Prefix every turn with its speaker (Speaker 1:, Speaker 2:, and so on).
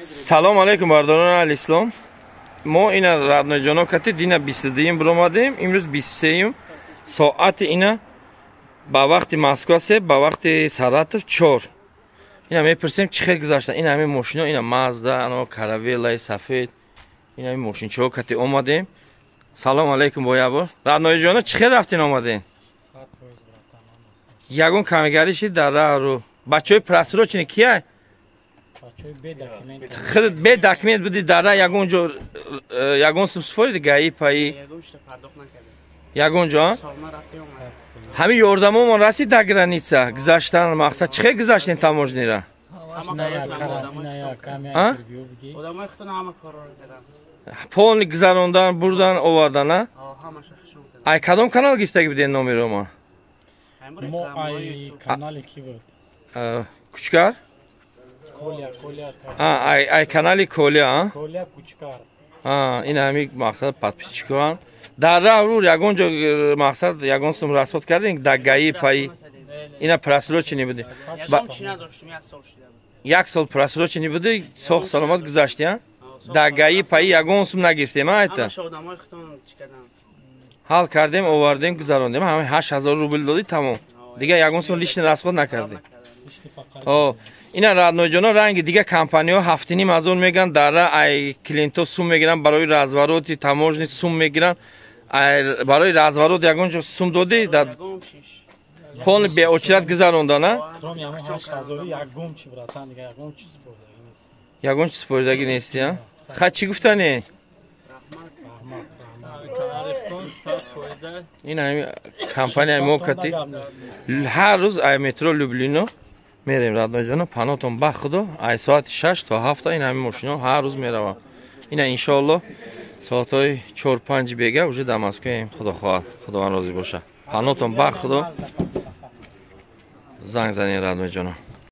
Speaker 1: Салом алейкум, бардорони аҳли ислом. Мо ина, родной ҷоно, кати дина 22-юм биромадем, имрӯз 23-юм, соати ина ба вақти Москва 3, ба вақти Саратов 4. Ина мепурсем, чӣ хел гузашта. Ина ҳамин мошино, ина Мазда, ано Каравеллаи сафед, ина ҳамин мошинчаҳо кати омадем. Салом алейкум бо як бор. Родной ҷоно, чӣ хел рафтин, омадем? Ягон камигарӣ шид дар раҳ рӯ? Бачаҳои просроченный кия? Худат бе документ буди дар раҳ, ягон ҷо ягон сум супориди, ГАИ паи ягон ҷо? Ҳамин ёрдамомон расид дар граница гузаштан? Мақсад, чӣ хел гузаштем таможня ра? А? Полный гузарондан, бурдан, овардан, а? Ай кадом канал гирифтаги буден номерома?
Speaker 2: Мо ай канали ки буд?
Speaker 1: Кучкар?
Speaker 2: Коля, Коля.
Speaker 1: Ай канали Коля, а?
Speaker 2: Коля Кучкар.
Speaker 1: Ин ҳами мақсад подписчик оан. Дар раҳ рӯ ягон ҷо мақсад ягон сум расход кардем дар ГАИ паи? Ина просроченный буди, як сол просроченный буди, соғ саломат гузашти, а? Дар ГАИ паи ягон сум нагирифтем, а? Айта ҳал кардем, овардем, гузарондем. Ҳами 8000 рубл додӣ, тамом, дигар ягон сум лишний расход накардем. Ина, родной ҷоно, ранги дига компаниҳо 7500 меган, дара ай клиентҳо сум мегиранд, барои разворот и таможня сум мегиранд. Барои разворот ягон ҷо сум додӣ? Полный бе очередь гузарондан, а?
Speaker 2: Кроме ҳамон 8000 ягон чи, братан, дига ягон чи супордагӣ нест.
Speaker 1: Ягон чи супоридагӣ нести, а? Ха, чӣ гуфтанӣ?
Speaker 2: Раҳмат, раҳмат.
Speaker 1: Ин ҳами компанияи мо кати ҳар рӯз ай метро Люблино мерем. Родной ҷоно, панотон ба худо, ай соати 6 то 7 ин ҳами мошино ҳар рӯз меравам. Ина, иншоалло, соатҳои 4-5 бега уже дар Москваем, худо хоҳад, худованд розӣ боша. Панотон ба худо, занг занед, родной ҷоно.